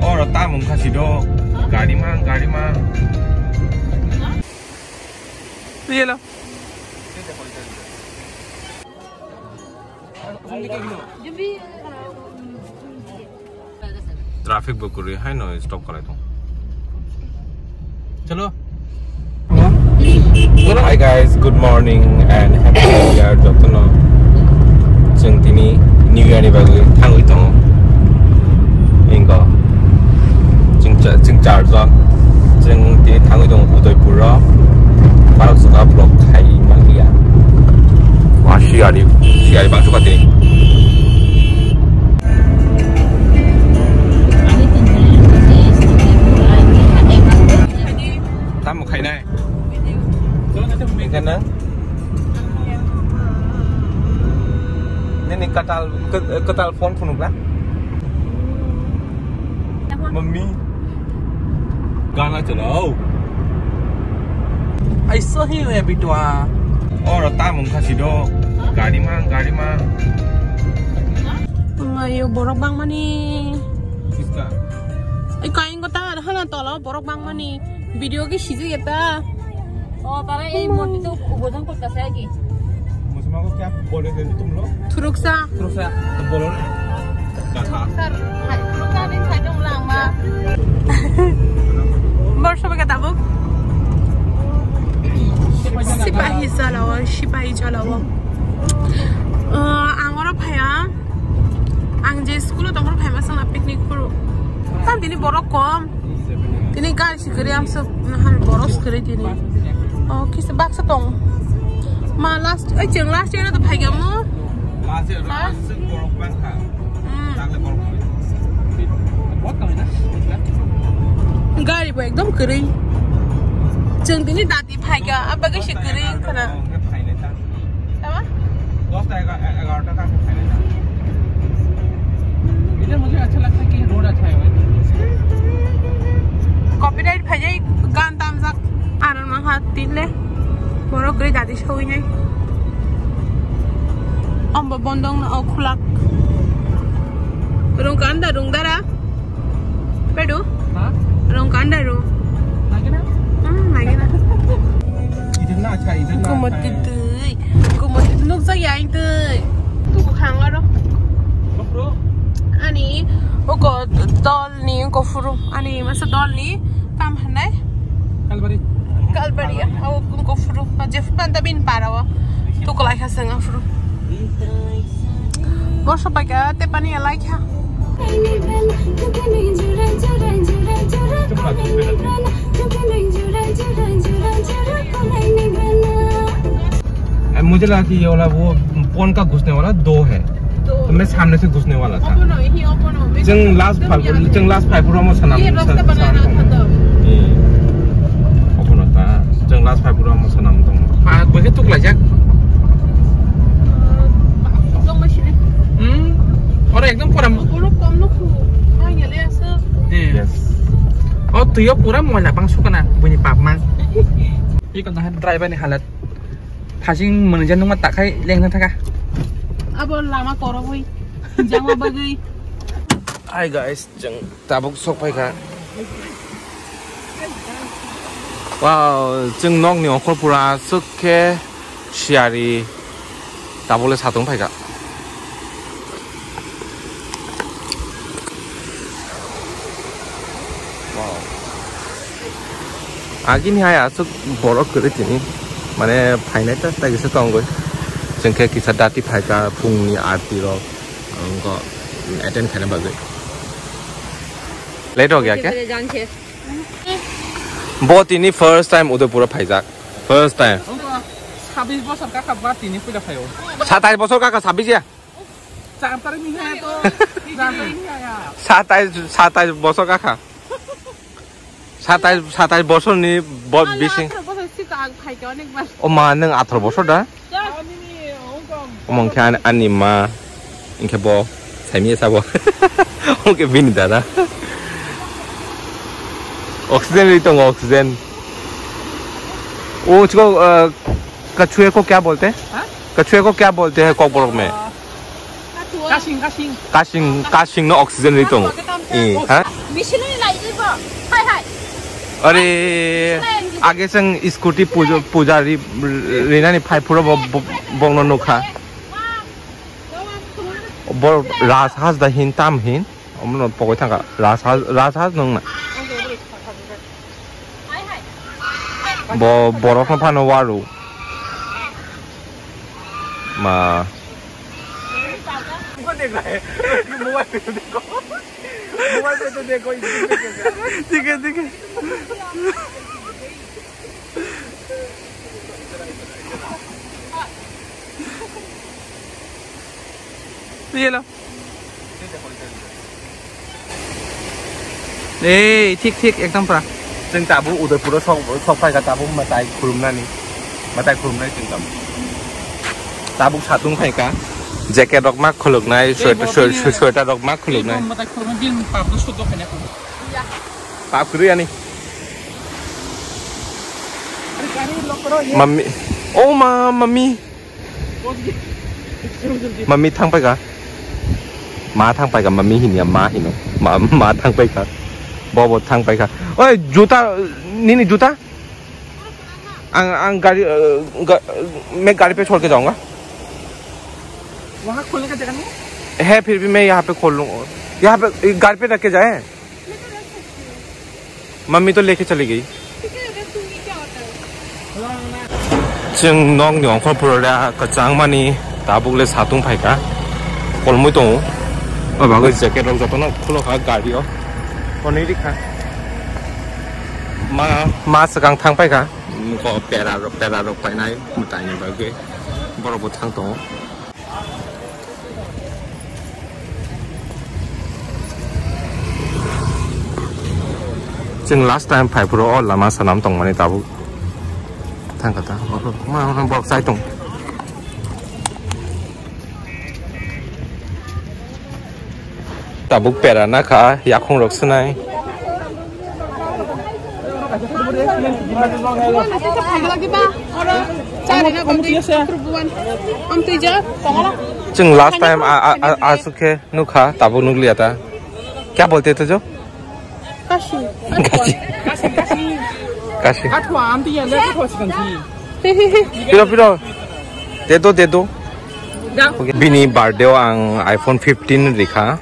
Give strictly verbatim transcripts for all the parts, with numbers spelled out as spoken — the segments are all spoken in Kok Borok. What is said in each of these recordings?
Oro tamung khasi do. Gari ma, gari ma. Yelo. Traffic bo kwrwi haino stop khlai tong. Chalo. Hi guys, good morning and happy new year jotono. Chwng tini new year ni bagwi thangwi tongo. Ingo. Chwng cha-, chwng charjon. Chwng tini thangwi tongo Udaipur o. Parok suka vlog khai manliya. Wa siyari, siyari bangsu ka tini. Tamo khainai? Engkana? Nini katal, ke-, katal phone phunukla? Mummy. Gana chalao. Aisa hi hoya bitwa. Oro tamung khasi do. Gari ma, gari ma. Ayo borok bangmani. Siska. Ai kaingo ta hana tolo borok bangmani. Video ki sijik eta. O, tara ei mondir to ubodon korta sai ki. Musma ko kya bole de tum log? Thuruksa. Thuruksa, to bolo na. Sir, hai, thuruksa din sai dong lang ma. Bor sobai ka tabuk. Sipahi jalao, sipahi jalao. Ah, ang oro phaya. Ang je school o tongkor phai masa na picnic phuru. Tam tini borok kom. Tini gari sikiri ang sok nahan borok sikiri tini. Oh, kisa baksa tong. Ma last, eh, cheng last year to phai gamu. Last year, ha? Last year borok bang kha. Hmm. Tagle borok kami. Gari bo ekdom kwrwi. Cheng tini dati phai ga, abagwi sikiri khana. Tama? দশটা, এগা-, এগারোটা কাকে খাই না। इधर मुझे अच्छा लगता है कि रोड अच्छा है भाई। Copyright phaijak, gan tamjak. Aro nangha tinle. Borok gre dadi sawinai. Ombo bondong na o khulak. Rungkanda rungdara. Pedu? Ha? Rong kanda ro. Lagi na? Hmm, lagi na. Idar na acha, idar na acha. Kumot tui, kumot nukjak ya ang tui. Tubu khang aro. Kopro? Ani, oko dol ni, oko furu. Ani, masa dol ni, tam hanai? Kalbari. Kalbari ya, oko furu. Jeff panta bin parawa. Tukulai khasang furu. Borso paika te pani alai kha. मुझे लगा कि ये वाला वो फोन का घुसने वाला दो है, तो मैं सामने से घुसने वाला था। Jeng last five, jeng last five room sana. Opo no ta, jeng last five room sana tong. Pa, gue ketuk lajak. Tong masih deh. Hmm, orang ekdom koram. Oro kom no khu. Hai ya le asa. Yes. Oh, tuyo pura moila bang sukana, bunyi pap mang. Iko nahan driver ni halat. Thasing manager nungma takhai lengna thaka. Abo lama koroboi. Jama bagwi. Hi guys, jeng tabuk sok paikha. Wow, jeng nok ni okhor pura suk khe siyari tabuk le satung paikha. Wow. Agini hai aswk borok kwrwi tini, mane phainai ta tei kisa tongwi. Chwng khe kisa dati phaikha phungni aarti rok, ang kok attend khaina bagwi. Late ho gaya kya? Bo tini first time Udaipur o phaijak. First time. Sabis bosor kakha ba tini puila phaio. Satais bosor kakha sabis ya? Satais, satais bosor kakha. Satais, satais bosor ni bo-, bising. O ma, nwng atharo bosor da? Omo khe ani, ani ma, hinkhe bo, saimi sabo. Omo khe bini dada. Oxygen ri tongo, oxygen. O chiko, uh, kachue ko kya bolte? Ha? Kachue ko kya bolte hai Kokborok mein? Kasing, kasing. Kasing, kasing no oxygen ri tongo. Eh, ha? Bisinoi lai ibo. Hai, hai. Are, age chwng scooty pujo, puja ri, rinani phai phuro bo, bo, bongno nukha. Bo rajhas da hin tam hin. Omono pogoi thangkha. Rajhas, rajhas nung na. Bo borok no phano waru. Ma. Mobile पे तो देखो, इसमें क्या क्या? ठीक है, ठीक है। ये लो। Ei, thik, thik, ekdom pura. Chwng tabuk Udaipuro sok, sok phaikha tabuk mwtai khulumnani. Mwtai khulumnai chwng tabuk. Tabuk satung phaikha. Jacket rok ma khuluknai, sweater, swe-, swe-, sweater rok ma khuluknai. Mwtai khulumnai din pap do sudok khaina khuluk. Pap kwrwi ani. Mami. Oh ma, mami. Mami thang paikha. Ma thang paikha, mami hinya, ma hino. Ma, ma thang paikha. Bobo thang paikha. Oi, juta, nini juta? Ang, ang gari, eh, ga-, मैं गाड़ी पे छोड़ के जाऊंगा। वहाँ खोलने का जगह नहीं है? है, फिर भी मैं यहाँ पे खोल लूँ। यहाँ पे, गाड़ी पे रख के जाए। मम्मी तो लेके चली गई। Chwng nokni ongkhor phurora kwchangmani tabukle satung phaikha. Kolmui tongo. O bagwi jacket rok jotono khulokha gari o. Hwnwi rikha. Ma, ma swkang thang paikha. Ko pera rok, pera rok painai mwtaini bagwi. Borok bo thang tongo. Chwng last time phai phuru o lama sanam tongmani tabuk thangkha ta. Ma, ma, borok chai tong. Tabuk pera na kha, yakhung rok swnai. Chwng last time a, a, a, aswk khe nukha, tabuk nukliya ta. Kya bolte the jo? Kashi. Kashi. Kashi. Kashi. Kathua, am tiya le kathua chikan si. Piro, piro. Dedo, dedo. Okay. Bini birthday o ang iPhone fifteen rikha.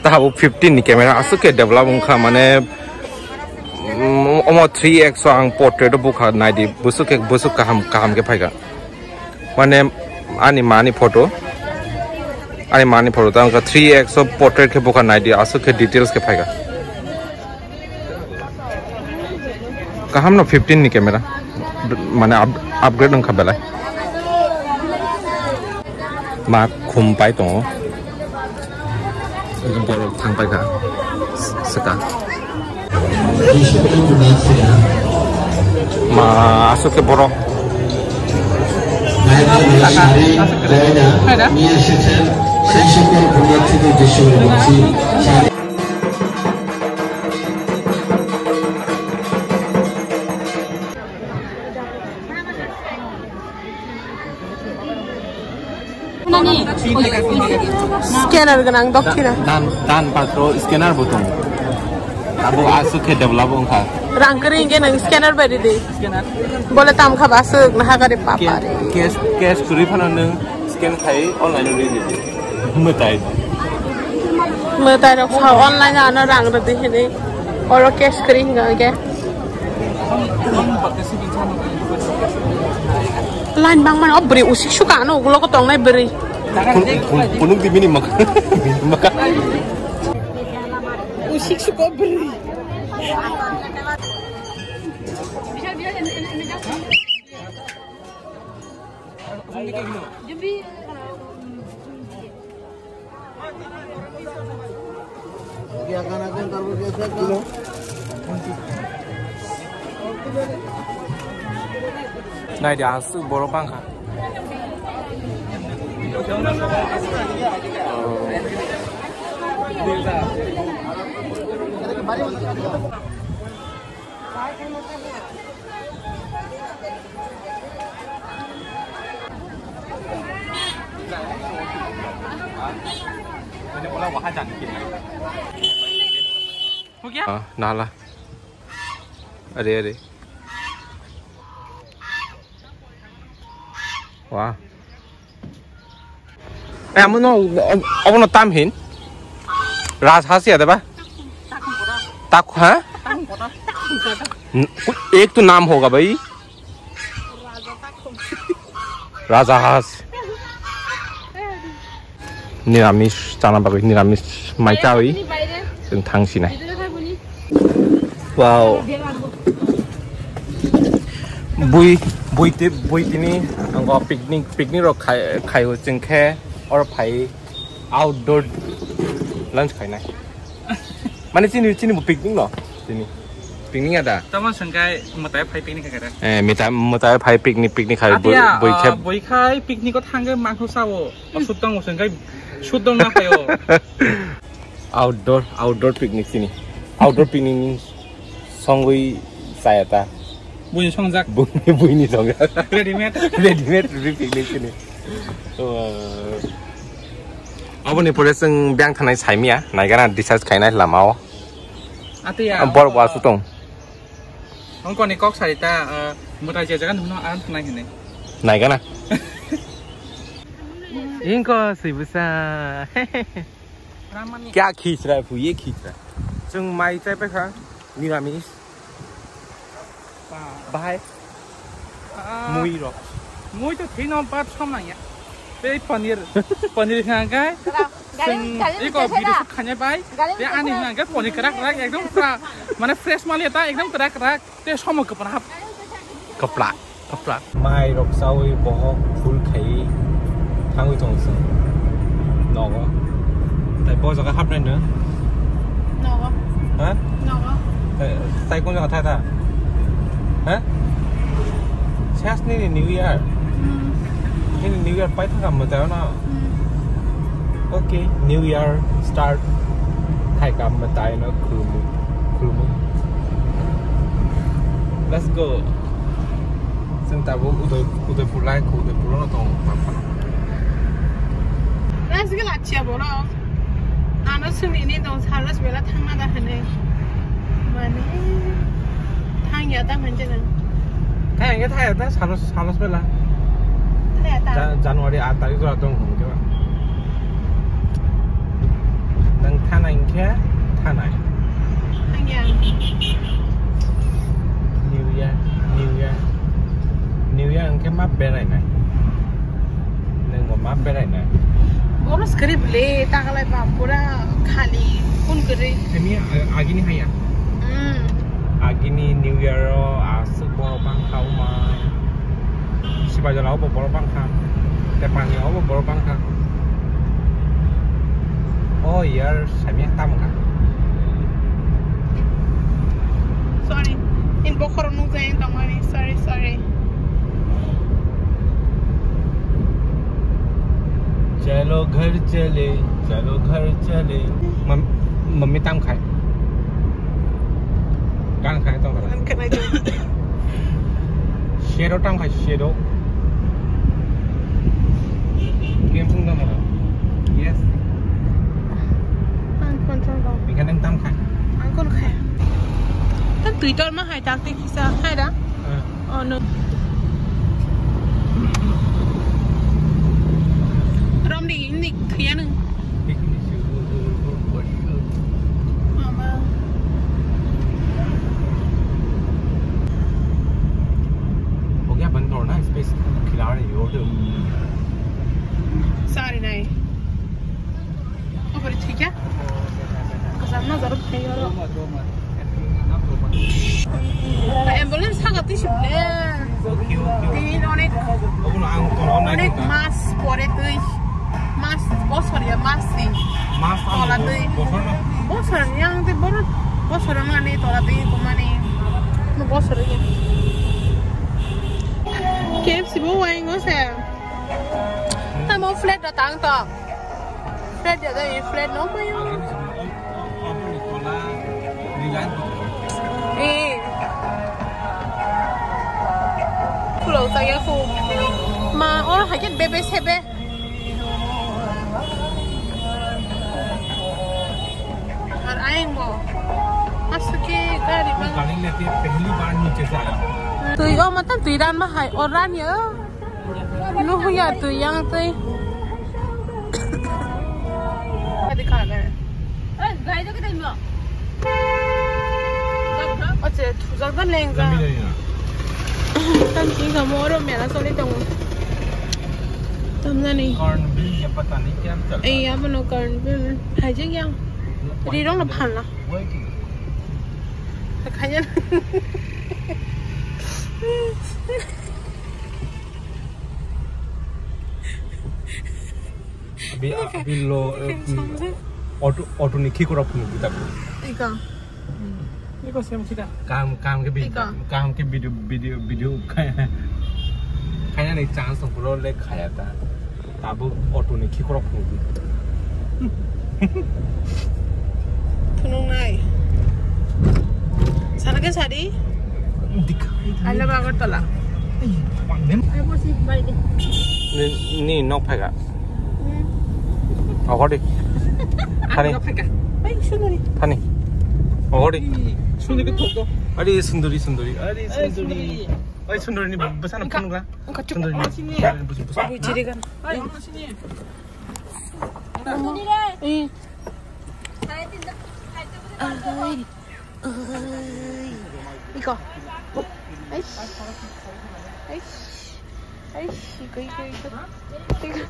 Tahabo fifteen ni camera aswk khe develop wngkha, mane, mm, omo three X o ang portrait o bukha naidi, bwswk khe, bwswk kaham, kaham khe phaikha. Mane, ani mani photo, ani mani photo ta wngkha three X o portrait khe bukha naidi, aswk khe details khe phaikha. Kaham no fifteen ni camera, mane up-, upgrade wngkha belai. Ma khum pai tongo. Borok thang pai kha. Swkang. Ma aswk khe borok. Scanner gwnang dokhina. Dan, dan patro scanner bo tongo. Abo aswk khe develop wngkha. Rang kwrwi hwnkhe nang scanner bai rwdi. Scanner. Bole tam kha ba aswk na hagari papa re. Cash, cash kwrwi phano nwng scan khai online o rwdi. Mwtai. Mwtai rok sa online ano rang rwdi hinwi. Oro cash kwrwi hwnkha hwnkhe. Line bangmani o bwrwi usik suka ano ugulogo tongnai bwrwi. Kun-, kun-, kunuk di bini mak-, bini maka. Usik suka bwrwi. Nai di aswk borok bangkha. हो गया? Ah, nala. Are, are. Wah. Eh, amo no, abo no tam hin. Rajhas ya deba? Tak, ha? N-, ek to naam hoga bhai. Rajhas. Niramis chana bagwi, niramis mai chawi. Chwng thangsinai. Wow. Bui, bui ti-, bui tini ang picnic, picnic rok khai, khai chwng khe or phai outdoor lunch khainai. Mane chini, chini bo picnic no? Chini. Picnic ada? Tamo sengkai mwtai phai picnic khaikha da? Eh, mita-, mwtai phai picnic, picnic khai bui, Atia, bui ah, khe. Bui khai picnic o thangwi mangso sao. O sutong o sengkai sutong na phaio. Outdoor, outdoor picnic chini. Outdoor picnic ni songwi chaya ta. Buini songjak. Buini, buini songjak. Readymade. Readymade rwi picnic chini. Oh. Aboni pore chwng biyang thanai saimia, naigana discharge khainai lamao. Atiya, borok bo aswk tong. Ongkoni kok sarita, eh, mwtai je jaga nuhno aram thanai hinwi. Naigana. Ingko swibusa. Ramani. Kya khich raha hai, ye khich raha hai. Chwng mai chai paikha, niramis. Ba. Bahai. Ah. Mui rok. Mui to thino bat som nangya. Tei paneer, paneer hwnka khe. Chwng iko video shoot khainai bai. Tei ani hwnka khe paneer kwrak kwrak ekdom pura. Mane fresh maliya ta ekdom kwrak kwrak. Tei somo kwpra hap. Kwpla. Kwpla. Mai rok chawi bohok full khai thangwi tong chwng. Nogo. Tai bo jaga hapnai no? Nogo. Ha? Nogo. Tai, tai kun jaga thai ta? Ha? Sas nini New Year. Hmm. Nini New Year pai thaka mwtai no? Hmm. Okay, New Year start. Khai kam mwtai no khulumung, khulumung. Let's go. Chwng tabuk Uday-, Udaipur lai, Udaipur no tong. Let's go, lachia borok. Ano sumini tong, Saraswela thangna da hane. Mane, thangya ta hanje na. Thangya, thangya ta, Saras-, Saraswela. Thangya ta. Ja-, January aat tarikh jora tong hwn khe ba. Nang thanai hwn khe thanai. Thangya. New Year, New Year. New Year hwn khe ma berainai. Nang bo ma berainai. Bono script le, takalai ba pura khali, phone kwrwi. Simi a-, agini haya. Hmm. Agini New Year o aswk borok bangkha wngma. Sibaijala o bo borok bangkha. Tepani o bo borok bangkha. O year sami tam wngkha. Sorry. In bokhoro nukjai tongmani. Sorry, sorry. Chalo ghar chale, chalo ghar chale. Mam-, mummy tam khai. Gan khai tong khai. Gan khai tong. Shadow tam khai, shadow. Game phung tong khai. Yes. Ang phone tong tong. Ikan yang tam khai. Ang kon khai. Kan Twitter ma hai tak tik kisa hai da. Eh. Oh no. Romni ini kaya nung. Mama. हो गया बंद करो ना, space खिला रही हो तो। Sorry, नहीं। Obo ri thwikya? Kwcham no jorok thai oro. Ambulance haga twi sibole. Tin onek, onek mas pore twi. Mas, bosor ya mas si. Tola twi. Bosor yang twi boro, bosor yang ani tola twi kumani. No bosor ya. K F C bo waingo se. Tamo flat da tang to. Flat ya, flat no mayo. Eh. Kulo saya ku. Ma, oro haket bebe sebe. Ar aing mo. Twi o mata twi ran ma hai o ran ya. Nuhung ya twi yang twi. Adi khana. Oche, thujak da leng ja. Tam ti ga moro mela soli tong. Tam jani. Cornbill ya pata nahi kya chal raha hai. Ei, abono cornbill. Hai je kya? Ri rong na phalna. Why ki? Khayan. Abi, abi lo, eh, auto, auto ni khikora phunuk kita. Ika. Iko sem kita. Kam, kam ke bi-, Ika. Kam ke video, video, video kaya. Kaya ni chance tong puro le khaya ta. Tabuk auto ni khikora phunuk. Phunuk nai. Sana ke sari? Dikhai. I love Agartala. Ni, ni nok phaika. Ogori. Thani. Thani. Ogori. Sundari, sundari. Ari sundari, sundari. Ari sundari. Ai sundari ni bwsano phunukla. Sundari ni bwsano. Bui chirigan. Ai. Iko. Aish. Aish. Aish, iko, iko, iko. Iko.